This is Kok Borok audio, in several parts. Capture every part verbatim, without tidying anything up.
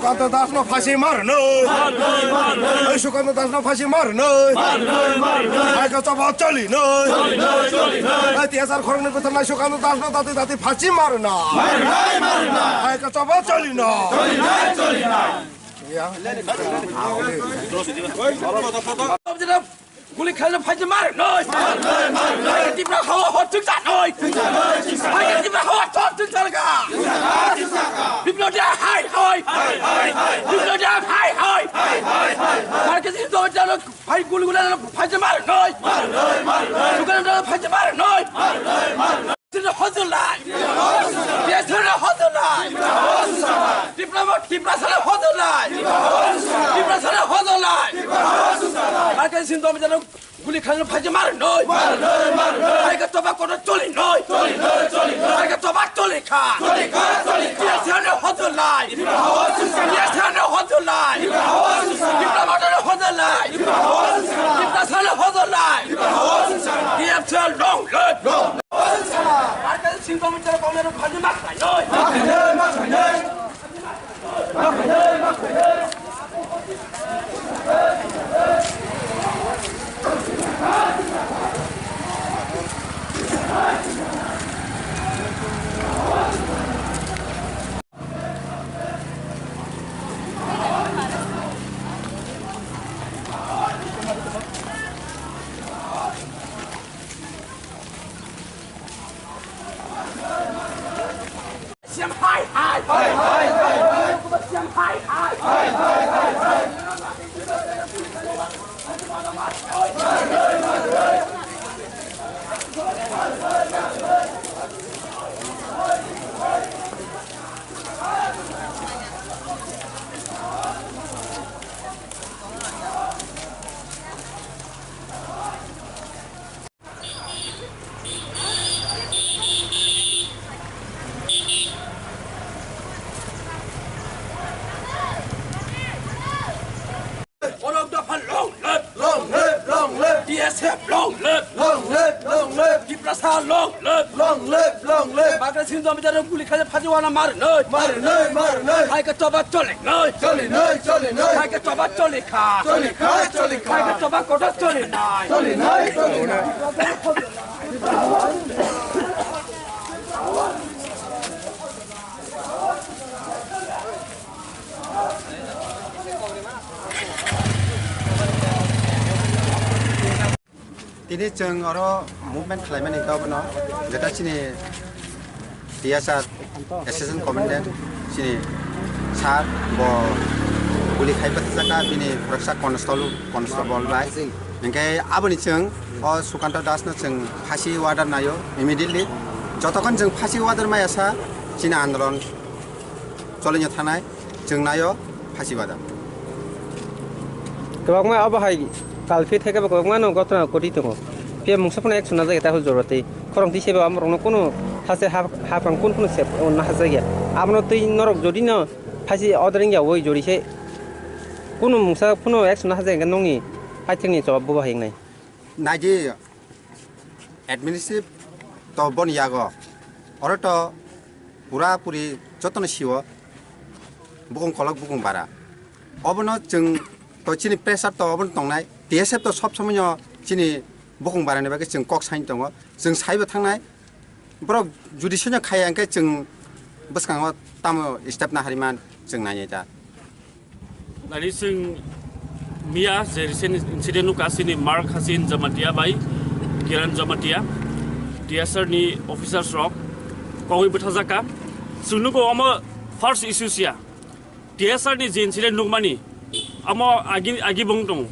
Sukanta Das no phasi mar no. Ei Sukanta Das no phasi mar no. Hai ka choba choli no. Ei T S R khoroknwi bwthar nai Sukanta Das no dati dati phasi mar no. Hai ka choba choli no. Ya. Guli khalna phaji mar noi. Hai Tipra hawa hot thung sa noi. Hai Tipra hawa hot thung sa ka. Biplop dia hai hai. Biplop dia hai hai. Mar ke sin do jalo hai guli guli phaji mar noi. Sukan do phaji mar noi. Sino hojolai. Biasana hojolai. Tipra Tiprasana hojolai. Tiprasana hojolai. Akan sin dom jana guli khalna phaji mar noi. Mar noi, mar noi. Ai ka toba kono choli noi. Choli noi, choli noi. Ai ka toba choli kha. Choli kha, choli kha. Biasana hojolai. Biasana hojolai. Tipra Motha hojolai. Tiprasana hojolai. Biasana long live. Long Siam hai hai. Hai hai hai hai. Siam hai hai. Hai hai hai hai. Borok dopha long live, long live, long live. T S F long live, long live, long live. Tiprasa long live, long live, long live. Bagra Singh Jamidar guli khaina phaji wana mar noi, mar noi, mar noi. Hai ka toba chole noi, chole noi, chole noi. Hai ka toba chole kha, chole kha, chole kha. Hai ka toba kotor chole nai, chole nai, chole nai. Tini chwng oro movement khlaimani kok no, jeta chini T S R Assistant Commandant chini sir bo guli khai bwthajak kha bini khoroksa constable, constable bai. Hinkhe aboni chwng o Sukanta Das no chwng phasi order naio immediately. Jotokhon chwng phasi order maya sa chini andolon choli no thanai, chwng naio phasi order. Kwbangma abo hai kalphi theke bo kwbangma no gotna koti tongo. Phiya mungsa phano action najagya ta hujur roti. Khorang twi sebo amorokno kunu hase ha, hapang kun kunu sep, oh, najagya. Abono twi norok jodi no phasi order wngya woi jodi se kunu mungsa phano action najagya nokni paithakni jawab bo hai wngnai. Naidi administrative to boni yago. Oro to pura puri jotono siwo bukung kolok bukung bara. Obono chwng to chini pressure to obono tongnai. T S F to sob somoino chini bukung barani bagwi chwng kok sain tongo. Chwng saibo thangnai. Borok judicial no khaya hwnkhe chwng bwskango tamo step na hariman chwng nainai ta. Nani chwng miya je recent incident no kasini Mark Hasin Jamatia bai Kiran Jamatia T S R ni officers rok kogwi bwthajak kha. Chwng nugo omo first issue siya. T S R ni je incident nukmani, amo agi, agi bung tongo.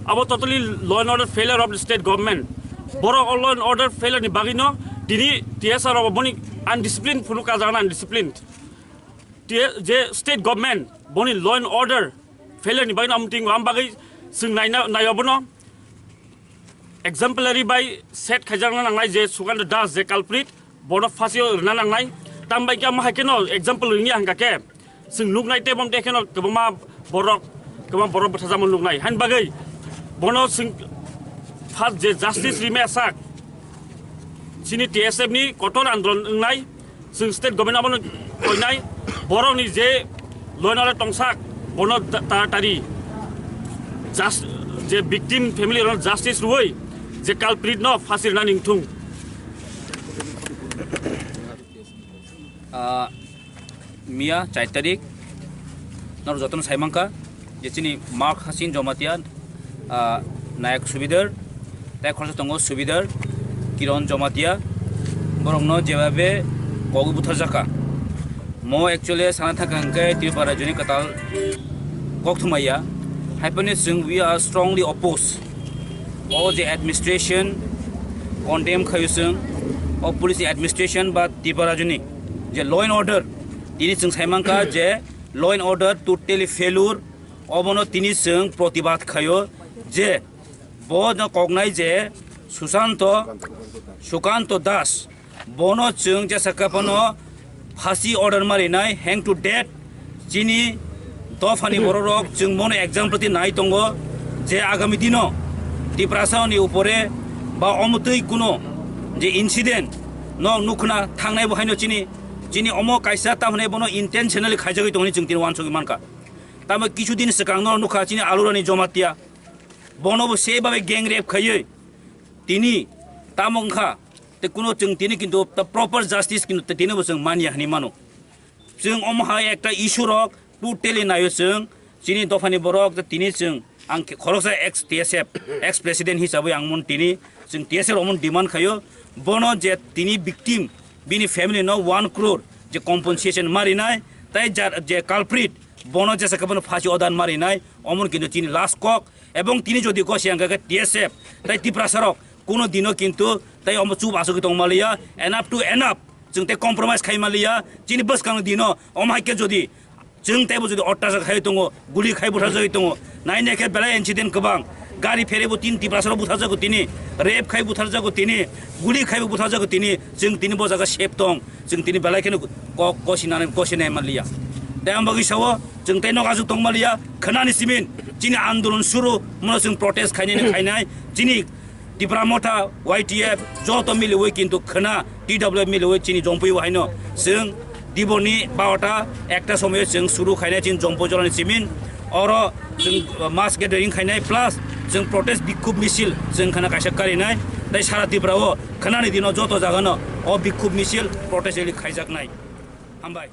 Abo totally law and order failure of the state government. Borok o law and order failure ni bagwi no tini T S R abo boni undisciplined phunu kajak na undisciplined. T-, je state government boni law and order failure ni bagwi no amting am bagwi chwng naina, nai abono. Exemplary bai set khaijakna nangnai je Sukanta Das je culprit, bono phasio rwna nangnai. Tam bai khe amo hai kheno example wngya hwnkha khe, chwng nuknai tei bom tei kheno kwbangma borok, kwbangma borok bwthajama nuknai. Hain bagwi bono chwng first je justice rimaya sak, chini T S F ni kotor andolon wngnai, chwng state government abono koinai, borokni je Loin ore tongsak, bono ta-, taratari just, je victim family rok justice rwui, je culprit no phasi rwna ningthung. Ah, miya char tarik, nor jotono saimangka, je chini Mark Hasin Jomatia, ah, Nayak Subidar, tei khoroksa tongo Subidar, Kiron Jomatia, borokno jebabe kogwi butharjaka. Mo actually sana thangka hwnkhe Tripura joni kwtal kok thumaiya. Haipani chwng we are strongly opposed. O je administration condemn khayo chwng, o police administration ba Tripura joni je law and order, tini chwng saimangka je law and order totally failure, obono tini chwng protibad khayo je bo no koknai je Susanto, Sukanto Das, bono chwng jesa kaphano phasi order marinai, hang to death, chini dophani bororok chwng bono example ti nai tongo je agami dino Tiprasa ni upore ba omotwi kuno je incident no nukhna thangnai bo haino chini, chini omo kaisa tamhwnai bono intentionally khaijagwi tongoni chwng tini wansugwi mankha. Tamo kisu din swkang no nukha chini Alurani Jomatia, bono bo se babe gang rape khaiwi tini tamo wngkha, te kuno chwng tini kintu ta proper justice kintu te tini bo chwng manya hinwi mano. Chwng omo hai ekta issue rok totally naio chwng chini dophani borok te tini chwng ang khe khoroksa ex T S F, ex president hisabwi ang mon tini chwng T S F rok mon demand khaio bono je tini victim bini family no one crore je compensation marinai tai jar je culprit bono jesa kaphano phasi order marinai omon kintu chini last kok. Ebong tini jodi gosi ang khe T S F tai Tiprasa rok kuno dino kintu tai omo chup asugwi tong maliya, enough to enough, chwng tai compromise khai maliya chini bwskang dino. Omo hai khe jodi chwng taibo jodi ottacha khai tongo, guli khai butharjagwi tongo, nai nai khe belai incident kwbang, gari pherebo tin Tiprasa rok butharjago tini, rape khai butharjago tini, guli khai butharjago tini, chwng tini bo jaga safe tong. Chwng tini belai kheno kok kosinani kosinai manliya. Tei ang bagwi sao chwng tei nok aswk tong manliya khwnani simin chini andolon suru mano chwng protest khainani khainai chini Tipra Motha Y T F joto miliwi kintu khwna T W F miliwi chini jompui haino chwng diboni barota ekta somoyo chwng suru khainai chini jompui jorani simin. Oro chwng mass gathering khainai plus chwng protest bikhub misil chwng khana kaisa karinai tei sara Tripura o khwnani dino joto jagano o bikhub misil protest rally khaijaknai. Hambai.